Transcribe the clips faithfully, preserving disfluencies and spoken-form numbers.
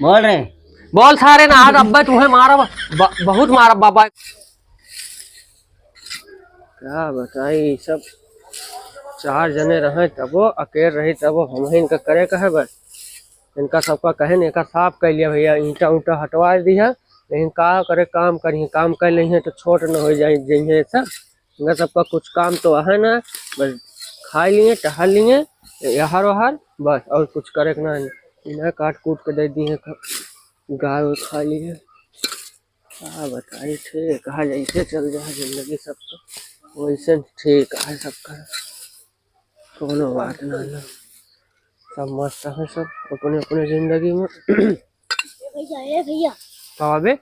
बोल रे। बोल सारे ना, आज अब्बे तुहे मारब, ब-, बहुत मारब बाबा। का बताई, ई सब चार जने रहे तबो, अकेल रही तबो, हमही इनका करे कहे बस। इनका सबका कहे न, एका साफ कर लिया भैया, ईंटा उंटा हटवा दिया, लेकिन का करे, काम करिए, काम कर लेइहे तो छोट न हो जाए, जइहे सब। इनका सबका कुछ काम तो है ना, बस खाई लिए, टहल लिए, यहर ओहर, बस और कुछ करे के ना है। इन्हें काट कूट के दे दिए, गाय वाय खा लिए। का बताई, ठीक है, जैसे चल जाए जिंदगी सबका, वैसे ठीक है सबका, कोनो बात ना है, सब मस्त है सब अपने अपने जिंदगी में। ए भैया, ए भैया। का बे?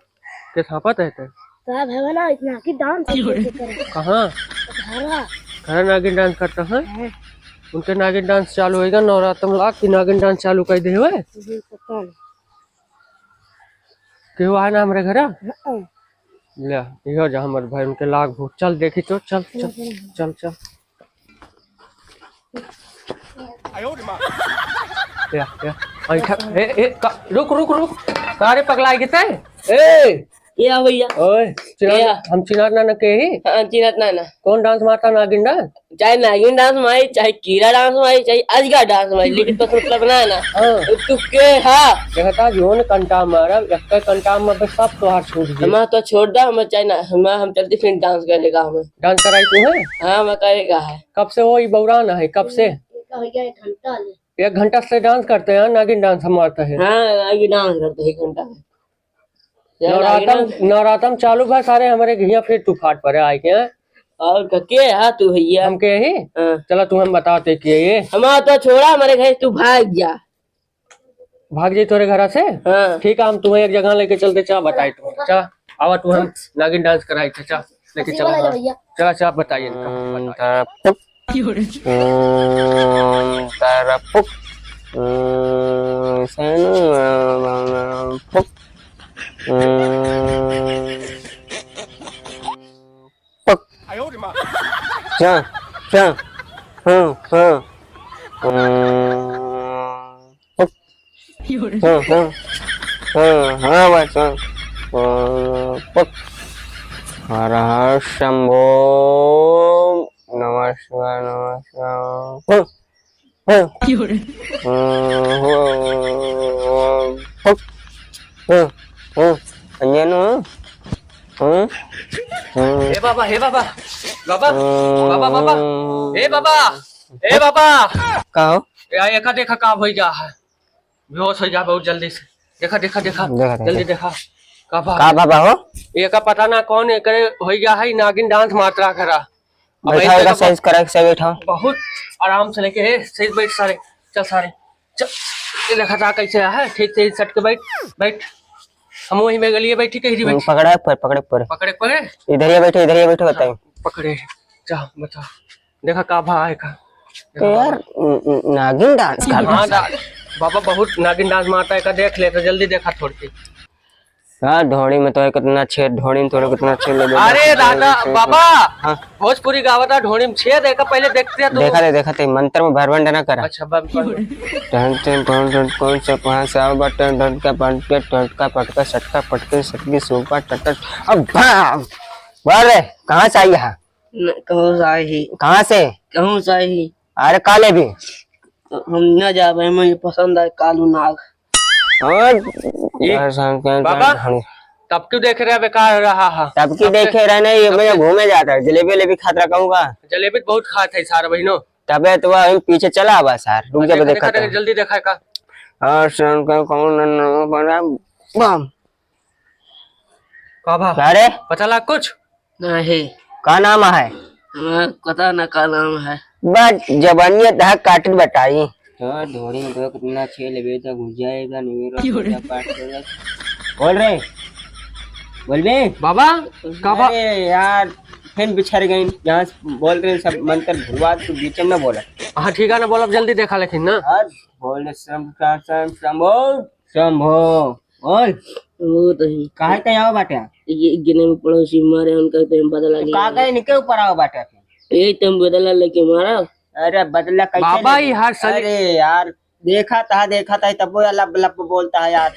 के थापत है ते? का भैया ना, इतना की डांस करते करे। कहाँ? घरा। घर नागिन डांस करता है? हाँ। उनके नागिन डांस चालू होएगा, नवरात्र में लाग की नागिन डांस चालू कर दे हुए। हम्म, पता नहीं। केहू आए ना हमरे घरा? हाँ। ले, इहो जा हमर भाई, उनके लाग भूत। चल देखी तो, चल, चल, चल, चल। या, या। ऐठा, ए, ए, का, रुक, रुक, रुक। का रे पगला गए ते? ए! के है भैया? ओए, चिन्हार, के है? हम चिन्हार ना, ना के ही? हाँ, चिन्हार ना, ना। कौन डांस मारता, नागिन डांस? चाहे नागिन डांस मारी, चाहे कीड़ा डांस मारी, चाहे अजगर डांस मारी, लेकिन तो मतलब ना है ना। हाँ। तू के हा? देखता जोन कंटा मारा, एक कंटा में बस सब तोहार छूट गई। हमार तो छोड़ दा, हम चाहे ना, हम, हम चलती फिर डांस करने का हमें। डांस कराई तू है? हाँ, मैं करेगा है। कब से वो ई बौरा ना है, कब से? एक घंटा ले। एक घंटा से डांस करते हैं, नागिन डांस हम मारते हैं। हाँ, नागिन डांस करते हैं एक घंटा से। यार, नवरातम, नागिन नवरातम चालू बा सारे, हमारे घिया फिर तू फाट पड़े आए के, हैं? और का, के है तू भैया? हम के ही? हाँ। चला तू हम बताते के ये। हमारा तो छोड़ा, हमारे घर से तू भाग जा। भाग जाई तोरे घरा से? हाँ। ठीक है, हम तुम्हें एक जगह लेके चलते, चा बताई तू। चा, आवा तू हम नागिन डांस कराई थे, चा लेके चला। हाँ। भैया। चला, चा बताइए इनका, हम्म, बताइए। तारा पुक। हम्म, तारा पुक। हम्म, सैनू, पुक। हम्म, पुक। चा, चा। हाँ, हाँ। हम्म, पुक। हाँ, हाँ। हाँ, हाँ, बस, हाँ। हाँ, पक। हर हर शंभो। नमः शिवाय, नमः शिवाय। हाँ, हाँ। हाँ, हाँ, हाँ। पक। हाँ, हाँ। अंजन, हाँ। हाँ, हाँ। हे बाबा, हे बाबा। बाबा, बाबा, बाबा। हे बाबा, हे बाबा। का हो? या, एका देखा का होइ गया है। बेहोश हो जा बहुत जल्दी से। देखा, देखा, देखा। देखा, देखा। जल्दी देखा। का बा? का बाबा हो? एका पता ना कौन एकरे हो गया है, नागिन डांस मात्रा करा। अब बैठा, ऐसे एका तो सही करा, सही बैठा। बहुत आराम से लेके, हे, सही बैठ सारे। चल सारे। चल। ये देखा था कैसे है, ठीक से सट के बैठ, बैठ। हम वहीं में गलिए बैठी, कहीं हम्म, बैठ। पकड़ा पर, पकड़े पर। पकड़े, पकड़े। इधर ही बैठे, इधर ही बैठे, बताइए। पकड़े। जा, बता। देखा का भा है का। तो यार, न-, न-, नागिन डांस का हाँ, भा। डा-, बाबा बहुत नागिन डांस मारता है, का देख ले, तो जल्दी देखा थोड़ के। हाँ, ढोड़ी में तो है कितना छेद, ढोड़ी में तो है कितना छेद लगे। अरे दादा, बाबा, हाँ। भोजपुरी गावता ढोड़ी में छेद है, का पहले देखते हैं तो। देखा थे, देखा थे, मंत्र में भरबंड ना करा। अच्छा, बंद कर। टन टन टन टन, कौन सा कहाँ से आवा बाटे, टन का पटके, टन का पटका, सटका पटके, सटकी सुपा टटक। अब भाग। बोल रे, कहाँ से आई है? न, कहूँ से आई ही। कहाँ से? कहूँ से आई ही। अरे, का लेबी? हम न जाबे, हमें पसंद आए कालू नाग। हाँ, ये यार, शाम के बाबा, ढंग। तब क्यों देख रहे, बेकार रहा है? तब क्यों तब देखे से रहे नहीं, ये तब मैं से घूमे जाता है, जलेबी लेबी खात रहा कहूँगा। जलेबी तो बहुत खात है सारा बहिनो। तबे तो वह पीछे चला बस यार, रुक जा, देखा, देखा देखा, था। जल्दी देखा का। और शाम का कौन न-, न-, बना, बम। का भा? का रे? पता लग कुछ? नहीं। का नाम है? हमारा पता ना का नाम है। बस जवानिया तहा काटत बताई। तो ढोरी में तो कितना छे लेबे तो घुस जाएगा, नहीं रो, क्यों रे? पूजा पाठ करेगा। बोल रे, बोल बे। बाबा, का बा-, अरे यार, फिर बिछड़ गई। यहाँ से बोल रहे सब मंत्र भुलवा, तू बीच में ना बोला। हाँ, ठीक है ना, बोलब जल्दी देखा लेकिन ना। हाँ, बोल शंभो, शंभो, शंभो। ओए, वो तो ही। काहे ते आवा बाटे? ये गिने में पड़ोसी मारे, उनका तो हम बदला तो लिया। का कहे, इनके ऊपर आवा बाटे? यही तो हम बदला लेके मारा। अरे, बदला कैसे बाबा, लेबे? ये हर साल अरे यार, देखा था, देखा था, तब वो लप लप बोलता है यार।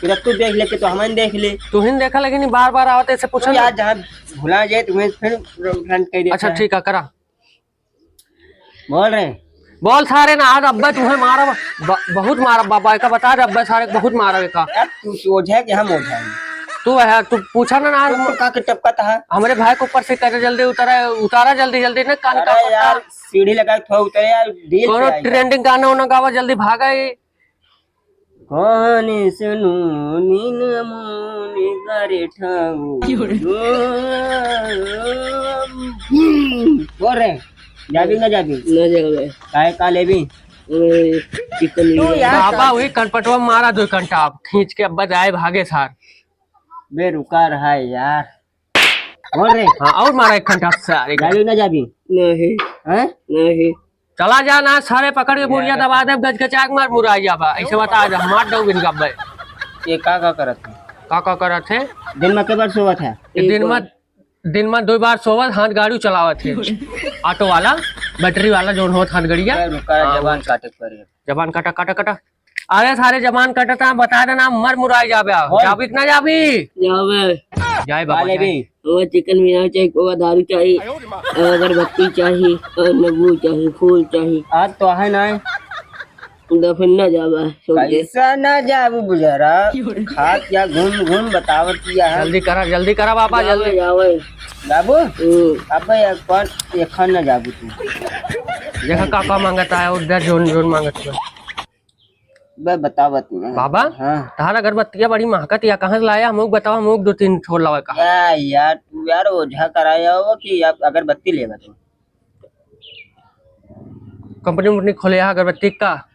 पूरा तू देख ले कि तो हमन देख ले। तू ही देखा, लेकिन बार बार आवत ऐसे पूछो तू ना। यार, जहाँ भुला जाए तुम्हें फिर front कह देता अच्छा, है। ठीक है, करा। बोल रहे। बोल सारे ना, आज अब्बे तुम्हें मारा, ब-, बहुत मारा बाबा, एका बता दे अब्बे सारे बहुत मारा एका। यार, तू ओझा है कि हम ओझा हैं? तू है, तू पूछा ना, ना, तू, तू का के टपका था? हमरे भाई के ऊपर से करे, जल्दी उतारा, उतारा जल्दी, जल्दी ना, कान का अरे पट्टा। यार, सीढ़ी लगा के थोड़ा उतरे यार, डील कोनो पे आई यार। Trending गाना उना गावा, जल्दी भागा ये। कौन सुनू नीन मोन करे ठाऊ। बोल रहे, जाबी ना जाबी? ना जाबे। काहे का लेबी? ओए, चिकन तू लेबे। यार बाबा वही कनपटवा मारा दो कंटा, आप खींच के अब्बा जाए भागे सार। बे रुका रहा है यार। बोल रे। हाँ, और मारा एक घंटा सारे का। जाबी ना जाबी? नहीं। हैं? नहीं। चला जा ना, सारे पकड़ के बोरिया दबा दे, गज के चाक मार मुराई जाबा। ऐसे बता दे, मार दो बिन गब्बे। ये का का करत है? का का करत है? दिन में के बार सोवत है? ये दिन में, दिन में दो बार सोवत, हाथ गाड़ी चलावत है। ऑटो वाला, बैटरी वाला जोन होत हाथ गड़िया। रुका, हाँ, जबान काटे के पड़े। जबान काटा, काटा, काटा। अरे सारे जबान कटता, बता देना, मर मुराई जाबे। बोल। जाबी कि ना जाबी? जाबे। जाए बाबा, का लेबी? जाए। हमें चिकन बिना चाहिए, कोवा दारू चाहिए, और अगरबत्ती चाहिए, और नबू चाहिए, फूल चाहिए। आज तो है ना। तो फिर ना जाबे, छोड़ दे। कैसा ना जाबू बुजरा? खात या घूम घूम बतावत किया है। जल्दी करा, जल्दी करा बाबा, जाबे, जल्दी। जाबे। जाबू? हम्म। अबे यार, कौन एखन ना जाबू तू? देखा काका मांगता है, उधर जोन जोन मांगत है। बे, बतावत ना। बाबा, हाँ। तहार अगरबत्तिया बड़ी महकत या, कहाँ से लाया? हमको बतावा, हमको दो तीन ठो लावे का। या यार, तू यार ओझा कराया हो कि आप अगरबत्ती लेबा तू? कंपनी उम्पनी खोले यहाँ अगरबत्ती का?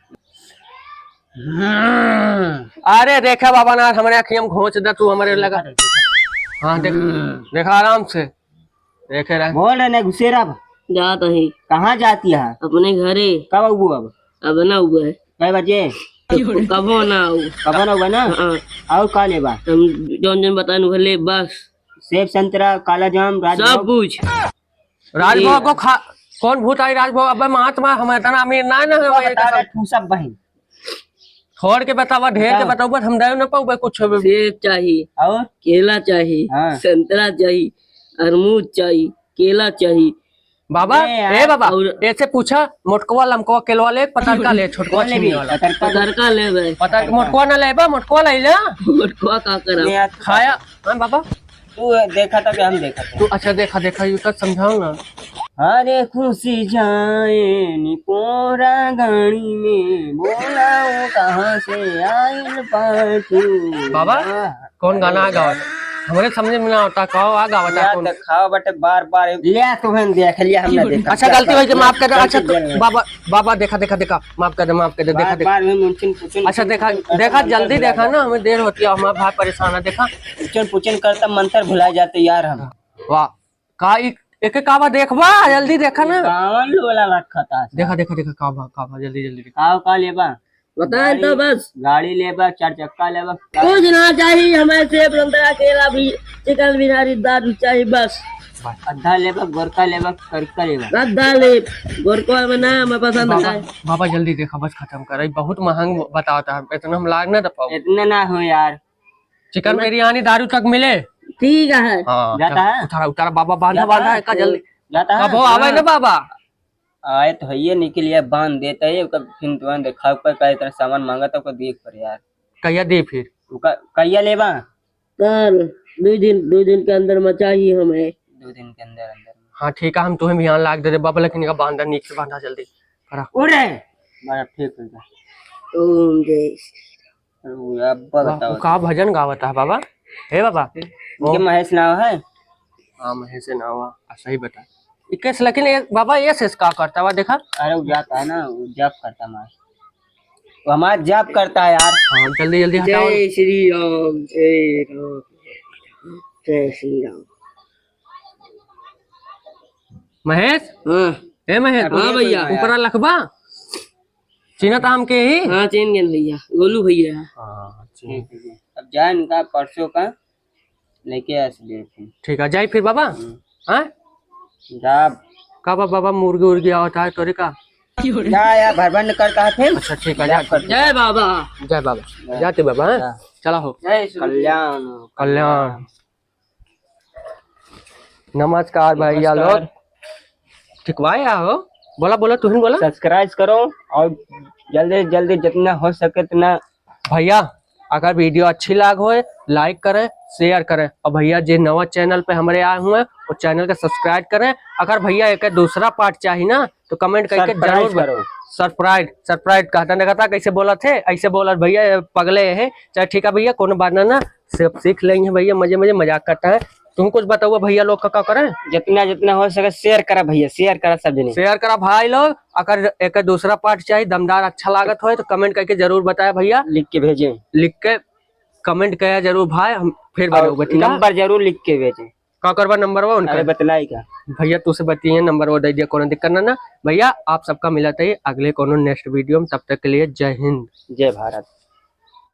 हम्म। अरे देखा बाबा ना, हमरे आँखी में घोंच दे तू, हमरे लगा। हाँ, देख, हम्म। देखा आराम से। देखे रहे। बोल रहे नहीं, घुसेरा बा। जात ही। कहाँ जाती है? अपने घरे। कब आऊ अब? अब ना हुआ है। कै बजे? कबो ना आऊ। कबो ना हुआ ना? हाँ। और का लेबा? हम जौन जौन बताएन उहे लेब बस। सेब, संतरा, काला जाम, राजभोग। सब कुछ। राजभोग को खा, कौन भूत आई राजभोग? अबे महात्मा, हम इतना अमीर ना, ना है, बता ये कसम। रहे, तू सब बहिन। थोड़ के बतावा, ढेर के बताओ। बताओ, बस हम दे ना पाऊबे कुछ। सेब चाही, और? केला चाही, हाँ। संतरा चाही, अरमूद चाही, केला चाही। बाबा, ए, ए बाबा, और ऐसे पूछा, मोटकवा, लमकवा, केलवा ले, पतरका ले, छोटकवा कौन लेबी? छीने वाला। पतरका। पतरका लेबे। पतरका, मोटकवा ना लेबा, मोटकवा ले ले। मोटकवा का करब? ले आ। खाया, हाँ बाबा। तू देखा था कि हम देखा था? तू अच्छा देखा, देखा, यू तक समझाओ ना। अरे खुशी जाए निपोरा गाड़ी में, बोला वो कहाँ से आइल पाछू। बाबा, कौन गाना आ गावत? हमरे समझ में ना आवता, का आ गावता, या कौन? देखावा बटे बार बार। ले आ, तुहन देख लिया, हमने देखा। अच्छा, गलती होई के माफ कर दे। अच्छा, गलती तो जेल में। बाबा, बाबा, देखा, देखा, देखा, माफ कर दे, माफ कर दे, देखा, बार देखा। बार में मुंचन पुचन अच्छा, देखा, पुचन करता देखा, मंतर जल्दी भुला देखा जाता। ना, हमें देर होती है, हमारा भाई परेशान है, देखा। पुचन पुचन करता मंतर भुला जाता यार हम। वाह, का ई, एके का बा, देखबा, जल्दी देखा ना। बावन वाला रखा था। देखा, देखा, देखा, का बा, का बा, जल्दी, जल्दी देखा। का, का लेबा? बताएं तो गाड़ी, बस। गाड़ी लेबा, चार चक्का लेबा। कुछ ना चाहिए हमें, सेब, संतरा, केला भी, चिकन बिहारी, दारू चाहिए बस। बस। अद्धा लेबा, गोरका लेबा, करिका लेबा। अद्धा ले, गोरका में ना, हमें पसंद बाबा, है। बाबा जल्दी देखा, बस खत्म कर, बहुत महंग बतावता है, इतना हम लाग ना दे पाओ। इतने ना हो यार। चिकन बिरयानी, दारू तक मिले। ठीक है। हाँ, जाता चल, है? उतारा, उतारा, बाबा, बांधा, जाता बांधा, है? एका जल्दी। जाता है? कबो आवे हाँ। ना बाबा। आए तो हइये निकलिया, बांध देता है, ओकर फिर तुरंत देखा, ऊपर का इतना सामान मांगा था, ओकर देख पर यार। कहिया दे फिर? ओकर कहिया लेबा? कल, दो दिन, दो दिन के अंदर में चाहिए हमें। दो दिन के अंदर, अंदर में। हाँ, ठीक है, हम तुम्हें बिहान लाग दे दे बाबा, लेकिन एका बांधा, नीक से बांधा जल्दी। करा। उड़े। बड़ा ठीक हो गया। ओम जय श्री राम। अरे, वो अब्बा वाह, बताओ। वो का भजन गावत है बाबा? हे बाबा। इनके ओ। महेश नाव है? हाँ, महेश नाव है। आ, सही बता। इक्कीस, लेकिन ये, बाबा, ये से का करता हुआ देखा? अरे, वो जाता है ना, वो जप करता है हमारा। वो हमारा जप करता है यार। हाँ, जल्दी, जल्दी हटाओ। जय श्री राम, जय राम, जय श्री राम। महेश? हाँ। हे महेश? हाँ भैया। ऊपरा लखबा? चिन्हत हमके ही? हाँ, चिन्ह गए भैया, गोलू भैया। हाँ, चिन्ह। ठीक है जी। अब जाए इनका परसों का लेके आ सके फिर। ठीक है, जाई फिर बाबा? हम्म। हाँ? जा। का बा बाबा, मुर्गी उर्गी आवत है तोरे का? जा यार, भर भर निकल कहा थे। अच्छा, ठीक है, जा। जय बाबा। जय बाबा। जय। जाते बाबा, हाँ? हाँ। चला हो। जय श्री कल्याण। कल्याण। नमस्कार भैया लोग। नमस्कार। ठीक भाई, आ हो। बोला, बोला, तुहिन बोला। Subscribe करो और जल्दी, जल्दी जितना हो सके उतना। भैया, अगर video अच्छी लाग होए, like करें, share करें। और भैया, जे नवा channel पे हमरे आए हुए हैं, वो channel का subscribe करें। अगर भैया, एक दूसरा part चाही ना, तो comment करके जरूर बता-, surprise करो। Surprise, surprise कहता ना, कहता कैसे बोला थे, ऐसे बोला भैया, ये पगले हैं। चल ठीक है भैया, कोनो बात ना, ना, सब सीख लेंगे भैया, मजे मजे मजाक करता है। तुम कुछ बताओ भैया लोग का, का करें? जितना, जितना हो सके share करा भैया, share करा सब जने। Share करा भाई लोग। अगर एक दूसरा part चाही, दमदार अच्छा लागत होए तो comment करके जरूर बताए भैया। लिख के भेजें। लिख के comment करा जरूर भाई, हम फिर और बनाऊंगा, ठीक है? Number जरूर लिख के भेजें। का करबा number वा उनका? अरे बतलाई का? भैया तू से बतिये, number वो दे दिया, कोनो दिक्कत ना ना। भैया आप सबका मिलत है अगले कोनो next video में, तब तक के लिए जय हिंद। जय भारत।